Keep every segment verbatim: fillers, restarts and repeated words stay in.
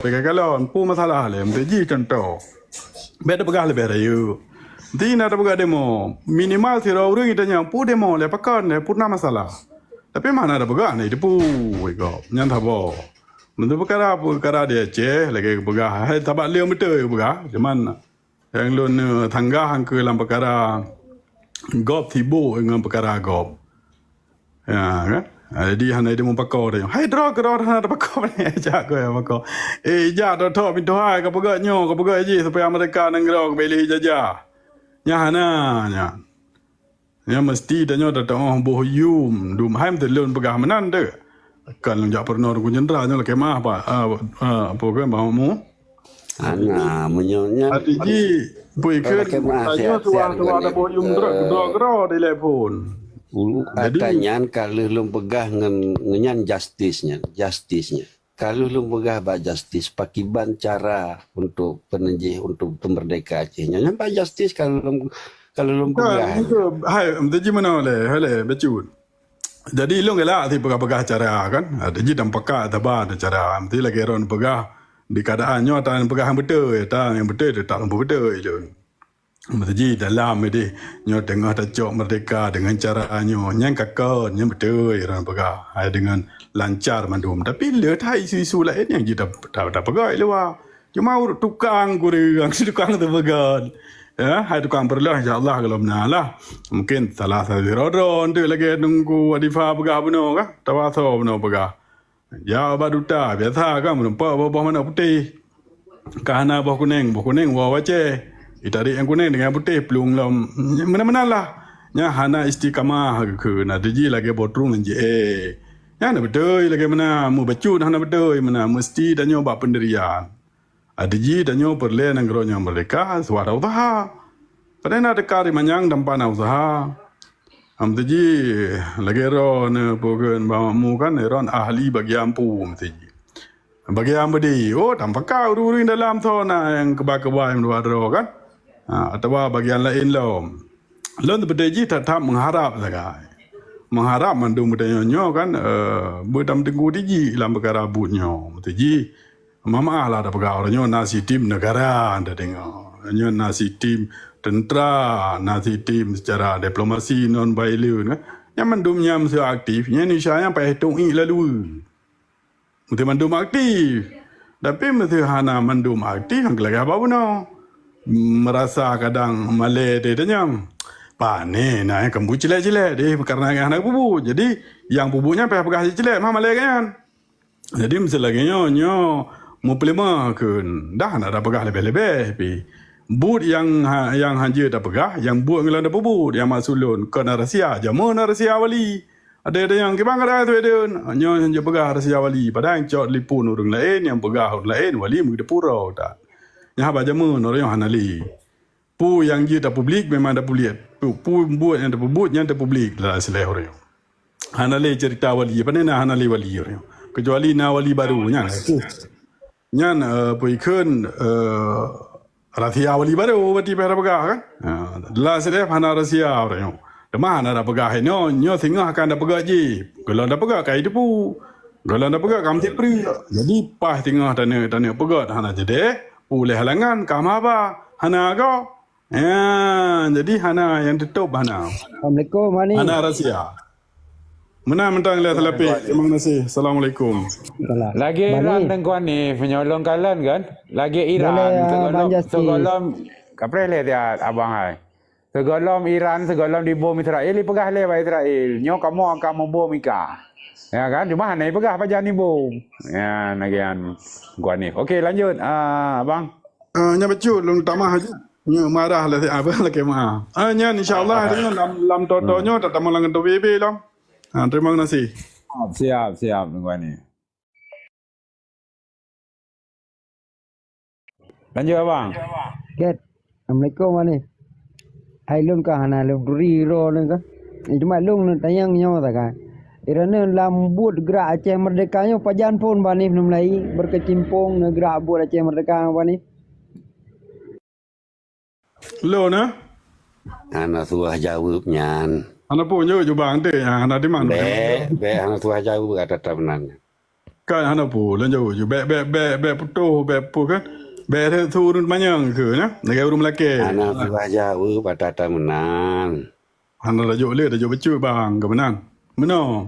Peue ka kalon, peue masalah lé, meuteujih contoh. Bèk tapeugah leubeh rayeuk. Di na tapeugah demo, minimal sidroe ureueng itanyong, peue demo lé, pakon lé, peue na masalah. Tapi mana tapeugah na iteupeue, iko, nyan saboh. Meunyoe peukara-peukara di Aceh, lagèe peugah, hai, sabab lé beutôi peugah, cuman nyang lôn, eh, sanggah angkeu lam peukara gob sibok ngon peukara gob. Ya, kan? Ha, jadi hana ideh mupako tanyong. Hai, droe keudroe hana tapako, jak keu mupako. Eh, jak thok-thok pintoe hai, ka peugah nyoe, ka peugah jih supaya meurdeka nanggroe keubeuleuh jajah. Nyan hana, nyan. Nyan meusti tanyoe tateu'oh boh yum, dum hai meuteulon peugah meunan teuh. Kan lôn jak peurunoe Teungku Jeunra nyoe lakèe meu'ah, Pak. Ah, ah, apa kan, Bang Mu? Hana, meunyoe nyan Adak jih, peue ikheun, lakèe meu'ah, tanyoe siat-siat tuha-tuha lakèe, boh yum droe, eh, keudroe-keudroe di telepon. Ulu Jadi ata nyan ka lheueh lôn peugah ngon, ngon nyan justice nyan, justice nyan. Ka lheueh lôn peugah bak justice, pakiban cara untuk peunejih, untuk peumerdeka Aceh nyan. Nyan bak justice ka lheueh lôn, ka lheueh lôn Bukan, peugah. Itu, hai, meuteujih meunoe lé, hai lé, bacut. Jadi, lôn galak sipeugah-peugah cara kan. Ha, jadi dan peka taba ada cara. Mesti lagèe droen peugah, di keadaan nyoe ata nyang peugah nyang beutôi, ata nyang beutôi teutap nyang beutôi lôn. Mesti dalam ideh, nyoe teungoh tacok meurdeka deungon cara nyoe, nyan ka kon, nyan beutôi droen peugah. Hai deungon lancar mandum. Tapi le that isu-isu laén nyang jeuet ta-, ta-, tapeugah i luwa. Cuma ureueng tukang kureueng, tukang teupeugah. Ya, hai tukang peureulèe, insya Allah, gohlom na lah. Mungkin salah satu sidroe droen tu lagèe Teungku Adifa peugah bunoe kah? Tawaso bunoe peugah. Ya, bak duta, biasa kan, meureumpok boh-boh manok putéh. Ka hana boh kunéng, boh kunéng woe Aceh. Itarék nyang kunéng deungon nyang putéh, plueng lom. Meunan-meunan lah. Nyan hana istiqamah geukheun, na teujih lagèe boh trueng nyang jiék. Nyan hana beutôi lagèe meunan, meubacut hana beutôi meunan, meusti tanyoe bak peundirian. Adak jih tanyoe peureulèe nanggroe nyang meurdeka, suah na useuha. Padahai na teuka di manyang tanpa na useuha. Am teujih lagèe droeneuh peue kheun bak makmu kan, droen ahli bagian pu meuteujih. Bagian beudé, oh, tampaka ureueng-ureueng dalam soe na nyang keuba-keuba nyang dua droe kan. Ha, atawa bagian laén lom. Lôn seubeutôi jih that-that meuharab sagai. Meuharab mandum geutanyoe nyoe kan, eh, beutam teungku tiji lam peukara buet nyoe. Meuteujih Meumaáh lah tapeugah, uroe nyoe na sistem neugara, tadeungoe. Uroe nyoe na sistem teuntra, na sistem seucara diplomasi non violent, kan. Nyan mandum nyan meuseu aktif, nyan Indonesia nyan payah tueng ié lalu. Meuseu mandum aktif. Tapi meuseu hana mandum aktif, nyang lagèe haba bunoe. Meurasa kadang malèe teuh tanyong. Pane na nyang keumbui cilek-cilek deh, karena nyang hana peubuet. Jadi, nyang peubuet nyan payah peugah cilek, mah malèe gobnyan. Jadi, meuseu lagèe nyoe, nyoe meupeuleumah kheun. Dah na tapeugah leubeh-leubeh pih. Buet nyang ha-, nyang hanjeuet tapeugah, nyang buet ngon lôn tapeubuet, nyang maksud lôn kon na rahsia, jameun na rahsia wali. Ada, ada nyang kiban keu rahsia tu, nyoe hanjeuet peugah rahsia wali. Padahai cok telepon ureueng laén, nyang peugah ureueng laén, wali meuteupue uroe that. Nyan haba jameun, uroe nyoe hana lé. Peue nyang jeuet tapublik memang tapublik. Peue, peue buet nyang tapeubuet nyan tapublik lam siléh uroe nyoe. Hana lé cerita wali, pane na hana lé wali uroe nyoe. Kecuali na wali baru nyan. Nyan, eh, peue ikheun, eh, rahsia wali baru berarti payah tapeugah kan? Ha, lam siléh hana rahsia uroe nyoe. Teuma hana tapeugah inoe, nyoe singoh akan tapeugah jih. Gohlom tapeugah ka jiteupeue. Gohlom tapeugah ka meusipreuk. Jadi paih singoh taneuk, taneuk peugah hana jadeh. Ulèh halangan ka meuhaba, hana goe. Ya, jadi hana nyang teutôp hana. Assalamualaikum, Bani. Hana rahsia. Meunan mantong lé talapék. Terima kasih. Assalamualaikum. Salam. Lagèe Bani. Iran Teungku Hanif, meunyoe lôn kalon kan? Lagèe Iran, boleh, ah, Bang Justin. Sigohlom, sigohlom, kapreh lé siat abang hai. Sigohlom Iran, sigohlom dibom Israel, dipeugah lé bak Israel, "Nyoe kamoe akan meubom i kah." Ya kan? Cuma hana ipeugah pajan ibom. Ya, lagèe nyan Teungku Hanif. Okey, lanjut, ah, abang. Ah, nyan bacut, lôn tamah jih. Nyoe marah lah, apa, lakèe meu'ah. Ah, nyan insya Allah, ah, nyoe lam, lam toto nyoe tatamong lam kanto B B lom. Ah, terima kasih. Siap, siap, siap, Teungku Hanif. Lanjut, abang. Ket. Assalamualaikum, Bani. Hai lôn ka hana lôn turi droeneuh ka. Cuma lôn neutanyong nyoe sagai. Droeneuh lam buet geurak Aceh Merdeka nyoe pajan phon Bani Meunyeumlai berkecimpung ngon geurak buet Aceh Merdeka nyoe Bani? Lôn, eh? Hana suah jaweueb nyan. Hana peue jaweueb, jubang teuh, hana diman. Bèk, bèk hana suah jaweueb kata-kata meunan. Kan hana peue, lôn jaweueb ju. Bèk, bèk, bèk, bèk putôh, bèk peue kan. Bèk rhot su ureueng teumanyong keu, nah. Lagèe ureueng meulakèe. Hana peue bak that meunan. Hana tajok lé, tajok bacut bang, keu meunan. Meunoe.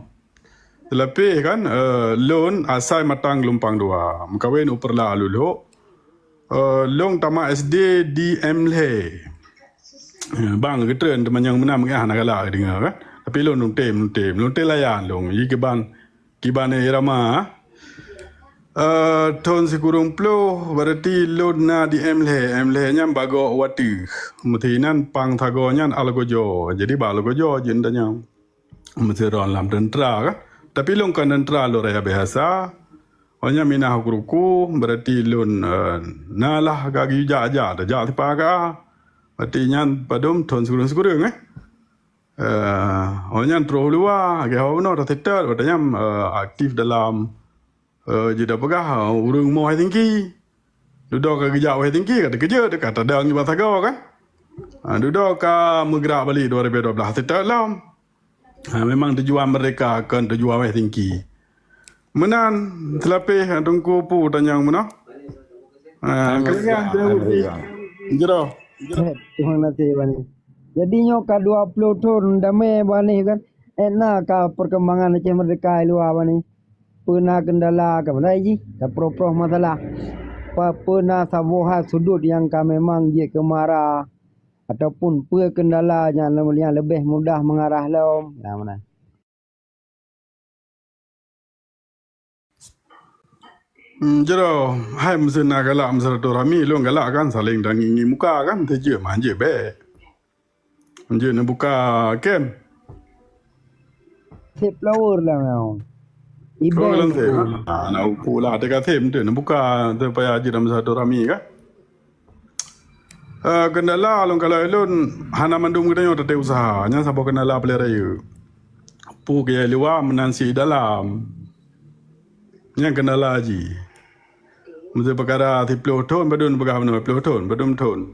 Teulapeh kan, eh, lôn asai matang Geulumpang Dua. Meukawen u Peureulak Lulhok. Eh, lôn tamat S D di M lhèe. Eh, bang, geutreun teumanyong meunan, meu'ah hana galak deungoe kan. Tapi lôn lôn tem, lôn tem, lôn tem layan lôn. Ji kiban, kiban irama. Eh, thôn sikureueng ploh, berarti lôn na di M lhèe. M lhèe nyan bagoe u ateueh. Meusinan pang sagoe nyan Algojo. Jadi bak Algojo jeuet tanyong. Meusidroe lam teuntra kan. Tapi lôn kon teuntra, lôn rakyat biasa. Awaknyan minah u kruku, berarti lôn, eh, na lah ka geujak-jak, tajak sipa ka. Berarti nyan padum thôn sikureueng-sikureueng, eh. Eh, awaknyan troh luwa, lagèe haba bunoe taseutôt, watèe nyan, eh, aktif dalam, eh, jeuet tapeugah, eh, ureueng mo Helsinki. Dudoe ka geujak u Helsinki, ka teukeujot, ka tadong nibak sagoe kan. Ah, dudoe ka meugerak balik dua ribu dua belas seutôt lom. Ah, memang tujuan merdeka kon tujuan Helsinki. Meunan, seulapeh Teungku Pu tanyong meunoe. Ah, keulingan jaweueb jih. Jroh. Terima kasih, Bani. Jadi nyoe ka dua ploh thon damé Bani kan. Eh, na ka perkembangan Aceh Merdeka i luwa Bani. Peue na kendala, ka pandai jih, taproh-proh masalah. Pa-, peue na saboh sudut nyang ka memang jeuet keu mara, ataupun peue kendala nyang, nyang leubeh mudah mengarah lom, nyang meunan. Hmm, jroh, hai meuseu na galak meusilaturahmi, lôn galak kan saléng tangieng muka kan, teujeuet manjeuet bèk. Jeuet neubuka kem. Sep flower lah mau. Iban. Program sep. Ah, nak upu lah, teuka sep tu, neubuka supaya jeuet dalam silaturahmi kan. Eh, kendala lôn kalau lôn hana mandum geutanyoe taté usaha. Nyan saboh kendala paléng rayeuk. Pu keu luwa meunan si dalam. Nyan kendala jih. Meusti peukara siploh thon, padum peugah meunan ploh thon, padum thon.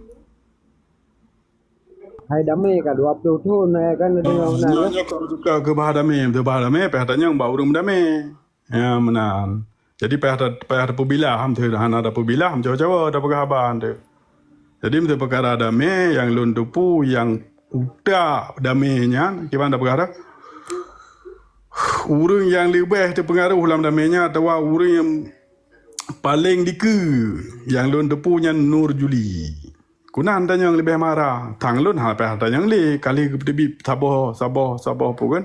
Hai damé ka dua ploh thon, hai kan deungoe meunan. Nyoe, nyoe kon suka keu bah damé, bah damé, payah tanyong bak ureueng damé. Ya, meunan. Jadi payah ta-, payah tapeubilah, hana tapeubilah, meucawa-cawa tapeugah haba tu. Jadi meusti peukara damé nyang lôn teupu nyang utak damé nyan, kiban tapeugah dah. Ureueng nyang leubeh teupeungaruh lam damé nyan atawa ureueng nyang paleng dikeue nyang lôn teupu nyan Nur Juli. Keunan tanyong leubeh mara, tang lôn hana payah tanyong lé, kali geuteubiet saboh, saboh, saboh pun kan.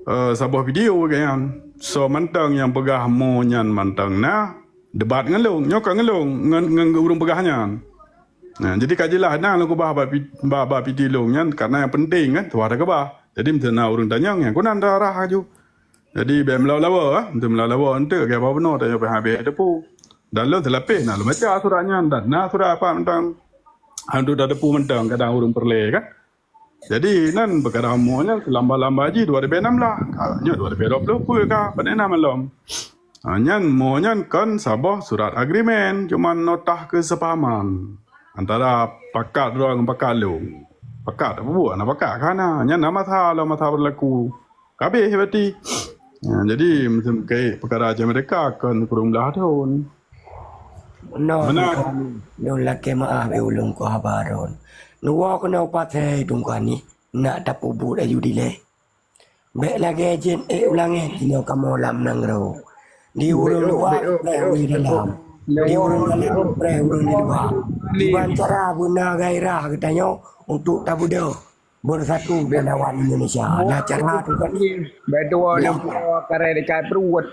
Eh, saboh video gobnyan. Soe mantong nyang peugah mo nyan mantong na, debat ngon lôn. Nyoe ka ngon lôn, ngon, ngon ureueng peugah nyan. Nah, jadi ka jeulaih na lôn keubah bak pi-, bak, bak video lôn nyan, karena nyang penting kan, tuha takeubah. Jadi, meuteuna ureueng tanyong nyang keunan tarah laju. Jadi, bèk meulawa-lawa, ah. Meuteuna meulawa-lawa eunteuk, lagèe apa bunoe, tanyoe pih habéh teupeu. Dan lôn seulapeh na lôn baca surat nyan, dan na surat apa mantong. Untuk tateupeu mantong, kadang ureueng peureulèe kan. Jadi, nan peukara mo nyan seulamba-lamba jih dua ribu enam belas. Ka nyoe dua ribu dua puluh peue ka, pane na malom. Ha, nyan mo nyan kon saboh surat agreement, cuma nota keusepahaman antara pakat droe ngon pakat lôn. Pakat apa buet, na pakat ka na. Nyan na masa, lom masa berlaku. Ka habéh berarti. Ha, jadi, meukeusud peukara Aceh Merdeka kon kureueng blah thon. Meunan. Lôn lakèe meu'ah bèk ulôn keu haba rhot. Neuwoe keunoe u pasè Teungku Anis, nak tapeubuet laju dilèe. Bèk lagèe jén ék u langèt, jinoe kamoe lam nanggroe. Di ureueng luwa, preh ureueng di dalam. Di ureueng dalam, preh ureueng di luwa. Kiban cara beuna gairah geutanyoe untuk tabeudôh. Bersatu melawan Indonesia. Nah, cara tu kan. Bèk tuwoe neuwoe karè dekat pruet.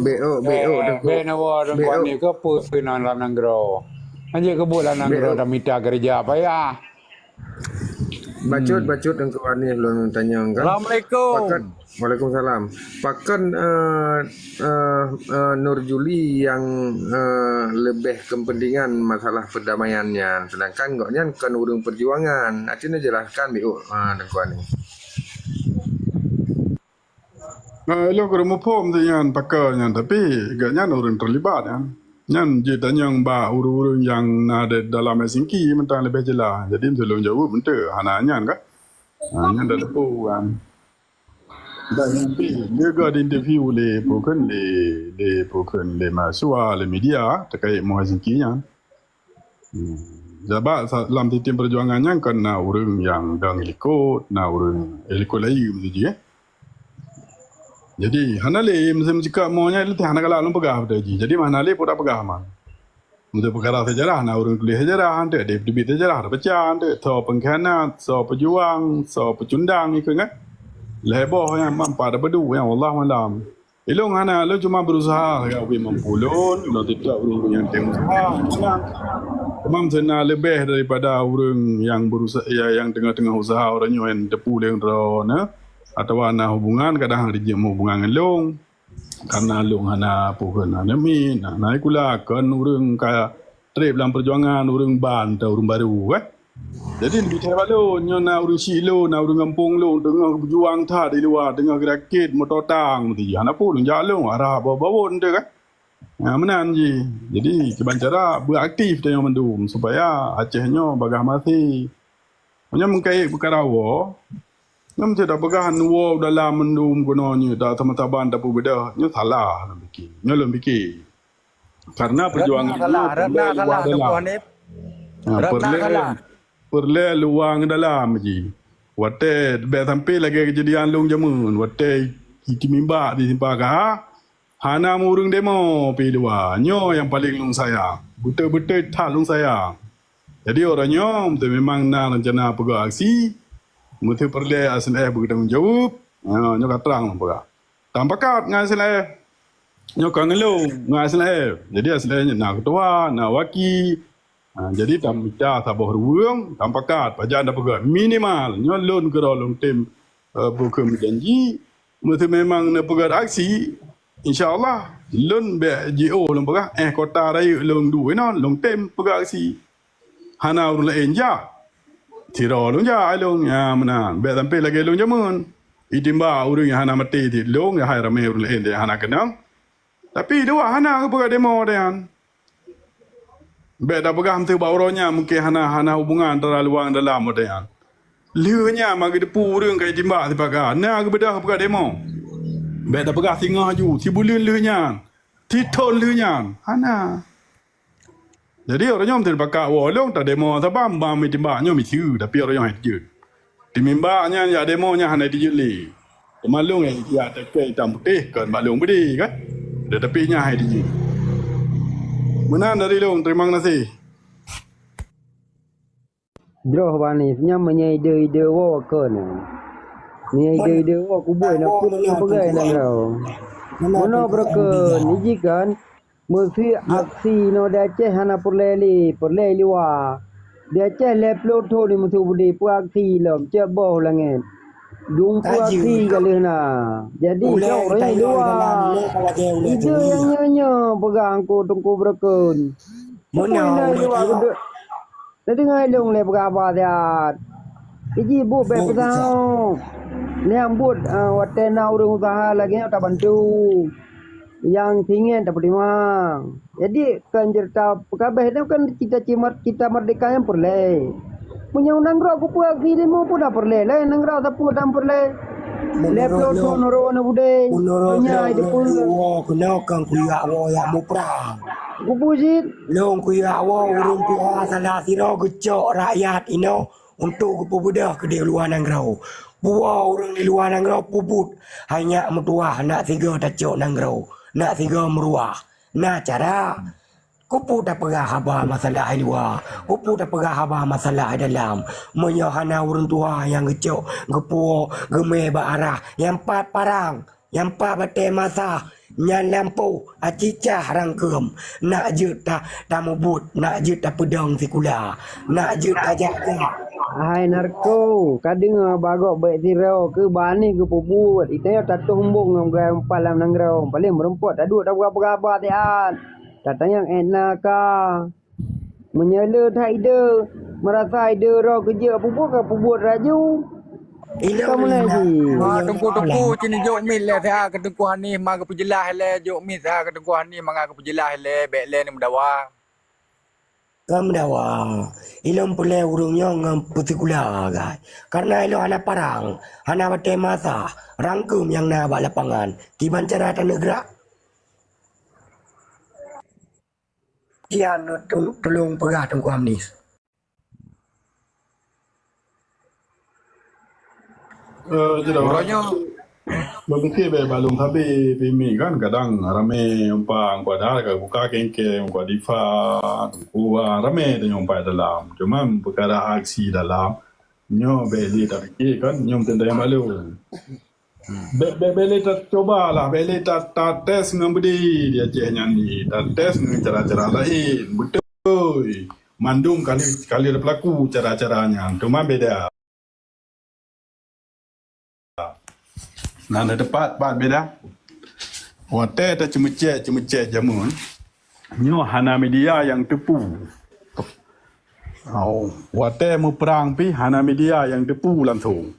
Bèk, bèk, bèk, Teungku. Bèk neuwoe Teungku Anis keu peue peunan lam nanggroe. Hanjeuet keubuet lam nanggroe dan mita keureuja payah. Bacut, bacut Teungku Anis lôn tanyong kan. Assalamualaikum. Pakon, waalaikumsalam. Pakon, eh, eh, eh, Nur Juli nyang, eh, leubeh keupeuntingan masalah peurdamaian nyan, seudangkan gobnyan kon ureueng peujuangan. Aci neujelaskan bèk, ah, Teungku Anis. Ah, lôn kureueng muphom tu nyan pakon nyan, tapi gobnyan ureueng teulibat nyan. Nyan jitanyong bak ureueng-ureueng nyang na di dalam Helsinki mantong leubeh jeulaih. Jadi, meuteulôn jaweueb mantong hana nyan kan. Ah, nyan dak teupeu kan. Dia ga di interview lé pokon lé, lé pokon lé mahasiswa, lé media terkait Muhajir nyan. Hmm. Sebab sa-, lam sistem perjuangan nyan kan na ureuëng nyang dang likot, na ureuëng eh, likot layu mesti ji eh. Jadi hana lé mesti meucakap mo nyan hana galak lôn peugah pada ji. Jadi mana lé pun dak peugah man. Untuk perkara sejarah, na ureuëng tuléh sejarah, anteuk deuh teubiet sejarah, dak peucah, anteuk soe pengkhianat, soe pejuang, soe pecundang, ikeu kan. Lhée boh nyang mampa dak peudu nyang Allah malam. Ilong hana, lôn cuma berusaha sagai ubé mampu lôn, lôn titah ureuëng nyang teuh usaha. Cuma seuna leubeh daripada ureuëng nyang berusaha, ya, nyang teungoh-teungoh usaha ureuëng nyoe nyang teupeu lé droe na, atawa na hubungan kadang rijek hubungan ngon lôn. Karena lôn hana peue keu na neumit, na, na ikula kon ureuëng ka treb lam perjuangan, ureuëng ban atau ureuëng baru, eh. Jadi, leubeh that bak lôn, nyoe na ureuëng syiek lôn, na ureuëng gampông lôn, teungoh beujuang that di luwa, teungoh geurakét moto tang, meuti hana peue lôn jak lôn, arah bawa-bawa teuh kan. Ha, meunan jih. Jadi, kiban cara beuaktif tanyoe mandum supaya Aceh nyoe bagah maté. Meunyoe meukaét peukara woe, nyoe meusti tapeugah nyoe woe dalam mandum keunoe nyoe, ta sama-sama tapeubeudoh, nyoe salah lôn pike. Nyoe lôn pike. Karena perjuangan nyoe peureulée luwa dalam. Ha, peureulée, peureulée luwa ngon dalam jih. Watée bèk sampai lagée keujadian lôn jameun, watée jiteumimbak di Simpang Gaha, hana meu ureuëng demo pi luwa. Nyoe nyang paleng lôn sayang. Beutôi-beutôi that lôn sayang. Jadi, uroe nyoe, meunyoe memang na reuncana peugah aksi, meuseu peureulée S N F beutanggong jaweueb, ha, nyoe ka trang lôn peugah. Tampakat ngon S N F. Nyoe ka ngeulong ngon S N F. Jadi, S N F nyoe na keutua, na waki. Ha, jadi, tamita saboh ruweueng, tampakat, pajan tapeugah. Minimal, nyoe lôn keudroe lôn tem, eh, bukon meujanji. Meuseu memang neupeugah aksi, insya Allah, lôn bèk jiôh lôn peugah, eh, kota rayeuk lôn duek inan, lôn tem peugah aksi. Hana ureuëng laén jak. Sidroe lôn jak ai lôn, ya meunan. Bèk sampai lagée lôn jameun. Itimbak ureuëng nyang hana maté cit lôn, hai ramé ureuëng laén nyang hana keunong. Tapi dua hana geupeugah demo watée nyan. Bèk tapeugah meuseu bak uroe nyan mungken hana, hana hubungan antara luwa ngon dalam watée nyan. Lheueh nyan ma geuteupeue ureuëng ka itimbak sipaga, na geubeudôh peugah demo. Bèk tapeugah singoh ju, sibuleuen lheueh nyan, sithon lheueh nyan. Hana. Jadi, uroe nyoe meuteupakak woe lôn tademo saban bam mitimbak nyoe miseue, tapi uroe nyoe hai teujeuet. Timimbak nyan jak demo nyan hana teujeuet lé. Teuma lôn jak takée itam putéh kon bak lôn beudé kan. Tetapi nyan hai teujeuet. Meunan dari lôn, terima kasih. Jroh Banis nyan meunyoe ide-ide woe kon. Meunyoe ide-ide woe kubui na pun peugah nanggroe. Meunoe beureukeun, iji kan, meuseu aksi inoe di Aceh hana peureulée lé, peureulée liwa. Di Aceh lhée ploh thon meuseu beudé peu aksi lom, cok boh langét. Dum peu aksi ka lheueh na. Jadi, cok ureuëng liwa. Ide nyang nyoe-nyoe peugah angku teungku beureukeun. Meunoe na liwa geude- Neudeungoe lôn lé peugah haba siat. Iji buet bèk peusahoe. Nyang buet, ah, watée na ureuëng useuha lagée nyoe tabantu. Nyang singét tapeutimang. Jadi, kon ceurita peukabeh nyoe kan cita cimat kita merdeka nyang peureulée. Meunyoe nanggroe kupeue aksi demo pun na peureulée, laén nanggroe sapeue dan peureulée. Lhée ploh thon uroe na budé. Meunurot lôn, lôn, lôn woe keunoe kon kuyak woe yak muprang. Kupeue cit? Lôn kuyak woe ureuëng tuha salah sidroe geucok rakyat inoe untuk geupeubeudôh keudeh luwa nanggroe. Puwoe ureuëng di luwa nanggroe peubuet, hai nyak meutuwah nak sigoe tacok nanggroe, nak sigoe meuruwah. Na cara. Kupeue tapeugah haba masalah di luwa, kupeue tapeugah haba masalah di dalam. Meunyoe hana ureuëng tuha nyang geucok, geupuwoe, geumé bak arah nyang pat parang, nyang pat batée masa, nyan lampôh, acicah rangkeum, nak jeuet ta-, tamubuet, nak jeuet tapeudong sikula, nak jeuet tajak-jak. Hai narko, ka deungoe bagoe bèk sidroe keu Banis geupeubuet, ita nyoe tatoh embong ngon gaya empat lam nanggroe, paléng meurumpok taduek tapeugah-peugah haba siat. Tatanyong ék na ka. Meunyoe le that ide, meurasa ide droe keujeuet peubuet ka peubuet laju. Ka mulai jih. Ma teungku-teungku cit jok mic lé siat keu teungku Hanif ma geupeujeulaih lé, jok mic siat keu teungku Hanif mangat geupeujeulaih lé, bèk lé neumeudawa. Ngon meudawa, ilôn peureulée ureuëng nyoe ngon peusikula, guys. Kareuna ilôn hana parang, hana watée masa, rangkeum nyang na bak lapangan, kiban cara taneuk grak. Kian tu-, tulông peugah Teungku Amnis. Eh, jadi orang nyoe. Bagi bak balong sabe pimi kan, kadang ramé umpang kuada ka buka kengkeng, kuada difa, kuwa ramé tanyong umpai dalam. Cuma peukara aksi dalam, nyoe bek lé tapike kan, nyoe teuntang balong. Bek, bek, bek lé tacoba lah, bek lé ta, tates ngon beudé di Aceh nyan ni, tates ngon cara-cara laén. Beutôi, mandum kali, kali peulaku cara-cara nyan, cuma beda. Nah, na tepat, pat beda. Watée taceumeucék-ceumeucék jameun, nyoe hana media nyang teupu. Oh, watée meuprang pih hana media nyang teupu langsong.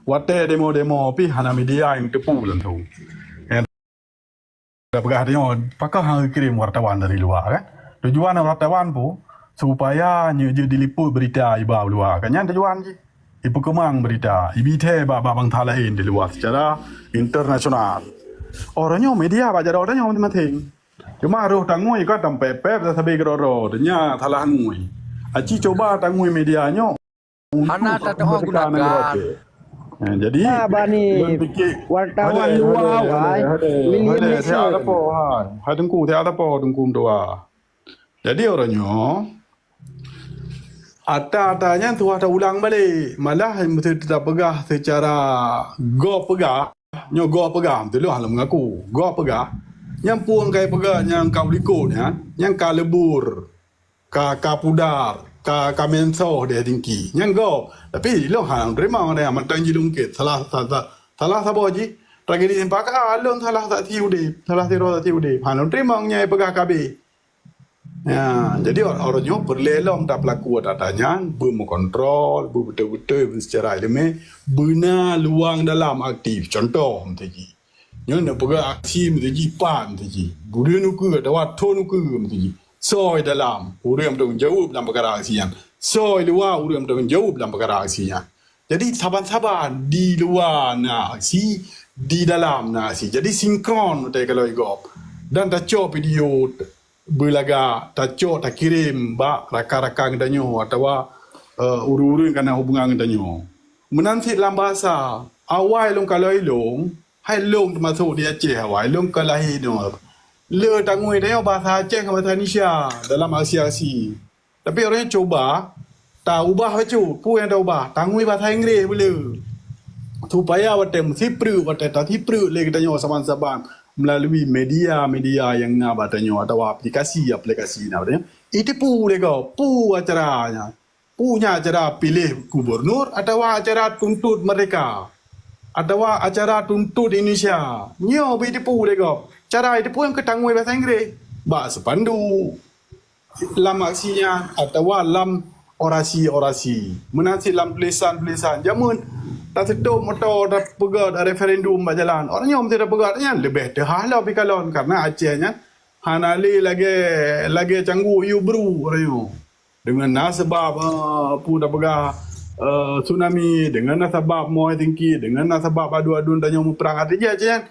Watée demo-demo pih hana media nyang teupu langsong. Nyang tapeugah tanyoe, pakon hana geukirém wartawan dari luwa, kan? Tujuan wartawan peue? Supaya nyoe jeuet diliput beurita iba u luwa, kan nyan tujuan jih. Ipeukeumang beurita, ibithée bak, bak bansa laén di luwa seucara internasional. Uroe nyoe media bak jaroe tanyoe maséng-maséng. Cuma roh tangui ka tampép-pép sabe keudroe-droe, teunya salah ngui. Aci cuba tangui media nyoe untuk meudesya nanggroe Aceh. Eh, jadi, nah, bani wartawan luwa awai, William Nixon. Hai, hai Teungku, siapa Teungku meutuah? Jadi, uroe nyoe, ata-ata nyan tuha taulang balek. Malah, meusti tapeugah seucara gob peugah. Nyoe gob peugah, beutôi lôn hana meungaku. Gob peugah, nyang pueng kai peugah nyang ka u likot nyan, nyang ka leubur, ka, ka pudar, ka, ka mensoh deh tingki. Nyan gob. Tapi lôn hana teurimong deh, mantong jilungkét. Salah, sa-, sa-, salah saboh jih, tragedi simpaka, lôn salah saksi udeb, salah sidroe saksi udeb. Hana teurimong nyang peugah ka abéh. Ya, jadi uroe nyoe peureulée lom tapeulaku ata-ata nyan, beumeukontrol, beubeutôi-beutôi, beuseucara iéleumé, beuna luwang dalam aktif. Contoh, meuteujih. Nyoe neupeugah aksi meuteujih pat meuteujih. Buleuen ukeue atawa thon ukeue meuteujih. Soe dalam, ureuëng meutanggong jaweueb lam peukara aksi nyan. Soe luwa, ureuëng meutanggong jaweueb lam peukara aksi nyan. Jadi, saban-saban di luwa na aksi, di dalam na aksi. Jadi, sinkron watée ka lheueh gob. Dan tacok video beulaga, tacok takirém bak rakan-rakan geutanyoe atawa, eh, ureuëng-ureuëng ka na hubungan geutanyoe. Meunan cit lam basa, awai lôn kalon ilôn, hai lôn teumasok di Aceh awai, lôn ka lahé nyoe. Le tangui tanyoe basa Aceh ngon basa Indonesia dalam aksi-aksi. Tapi uroe nyoe cuba taubah bacut. Peue nyang taubah? Tangui basa Inggréh beu le. Supaya watée meusipreuk, watée tasipreuk lé geutanyoe saban-saban meulalu media-media nyang na bak tanyoe atawa aplikasi-aplikasi na bak tanyoe, itipu lé gob. Peue acara nyan? Peue nyan acara piléh gubunur atawa acara tuntot merdeka? Atawa acara tuntot Indonesia? Nyoe beu itipu lé gob. Cara itipu nyang keu tangui basa Inggréh. Bak spanduk. Lam aksi nyan atawa lam orasi-orasi. Meunan cit lam tulisan-tulisan. Jameun taseutôt moto, tapeugah referendum bak jalan. Uroe nyoe meusti tapeugah nyan leubeh teuhah lom pikalon karena Aceh nyan hana lé lagée, lagée canggu yue bru uroe nyoe. Deungon na sabab, eh, peue tapeugah, eh, tsunami, deungon na sabab moe tingki, deungon na sabab adu-adu tanyoe muprang. Artinya Aceh nyan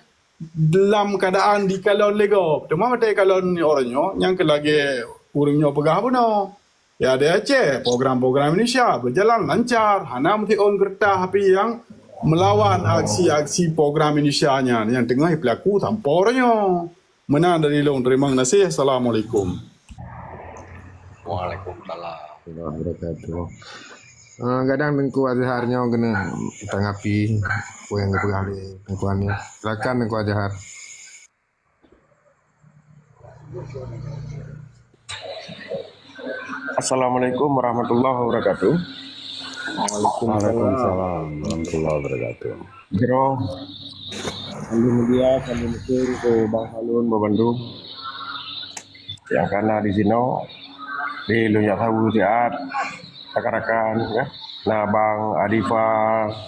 lam keuadaan dikalon lé gob. Teuma watée kalon uroe nyoe, nyang keu lagée ureuëng nyoe peugah bunoe. Ya, di Aceh, program-program Indonesia beujalan lancar, hana meusion geureutah api nyang meulawan aksi-aksi program Indonesia nyan, nyang teungoh jipeulaku sampoe uroe nyoe. Meunan dari lôn, teurimong gaséh. Assalamualaikum. Waalaikumsalam. Warahmatullahi wabarakatuh. Eh, gadang Teungku Azhar nyoe keuneuk tanggapi peue nyang geupeugah lé Teungku Amir. Silakan Teungku Azhar. Assalamualaikum warahmatullahi wabarakatuh. Waalaikumsalam warahmatullahi wabarakatuh. Jroh, salam mulia, salam mulia keu bangsa lôn bandum nyang ka na di sinoe. Di lôn jak saweue siat rakan-rakan, ya. Na Bang Adifa,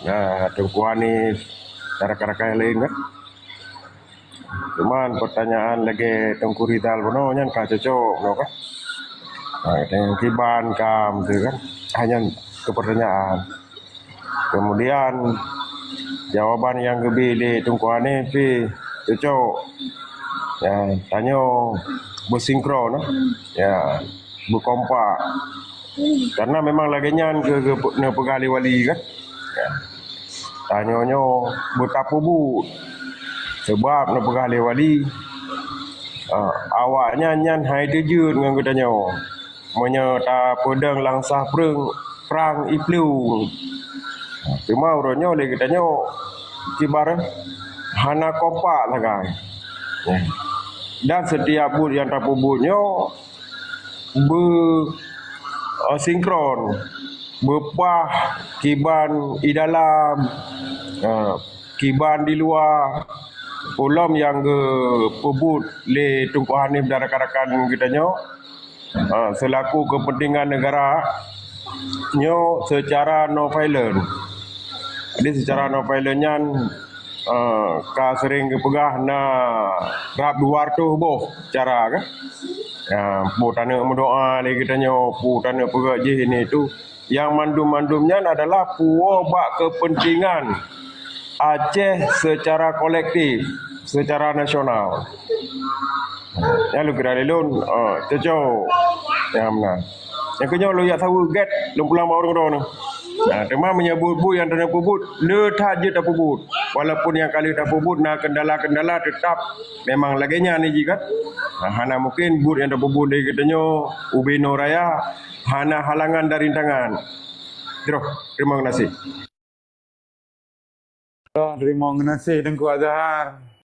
na Teungku Anis, na rakan-rakan nyang laén, kan. Cuman pertanyaan lagée Teungku Rizal bunoe nyan ka cocok bunoe, kan. Ha, tanyong kiban kam tu kan. Hanya keu pertanyaan. Kemudian jawaban nyang geubri lé Teungku Hanif pih cocok. Ya, tanyoe beusinkron, ya, beukompak. Karena memang lagée nyan keu, keu neupeugah lé wali kan. Ya. Tanyoe nyoe beutapeubuet. Sebab neupeugah lé wali, ah, awaknyan nyan hai teujeuet ngon geutanyoe. Meunyoe tapeudong langsah prang, prang iplueng. Teuma uroe nyoe lé geutanyoe kiban hana kompak sagai. Dan setiap buet nyang tapeubuet nyoe beu, eh, sinkron, beupah kiban i dalam, eh, kiban di luwa. Ulom nyang geupeubuet lé Teungku Hanif dan rakan-rakan geutanyoe, eh, seulaku keupeuntengan neugara nyoe seucara non violent. Jadi seucara non violent nyan, eh, ka seuring geupeugah na rab dua ratus boh cara kan. Ya, peue taneuk meudoa lé geutanyoe, peue taneuk peugah jih ini itu. Yang mandum-mandum nyan adalah puwoe bak keupeuntengan Aceh seucara kolektif, seucara nasional. Nyan lôn kira lé lôn, eh, cocok. Ya, meunan. Nyang keunyoe lôn jak saweue gét, lôn pulang bak ureuëng droeneuh. Nah, teuma meunyoe buet-buet nyang tanyoe peubuet, le that jeuet tapeubuet. Walaupun nyang ka lheueh tapeubuet na kendala-kendala, teutap memang lagée nyan jih kan. Nah, hana mungken buet nyang tapeubuet lé geutanyoe ubé noe raya hana halangan dan rintangan. Droe, terima kasih. Terima kasih Teungku Azhar.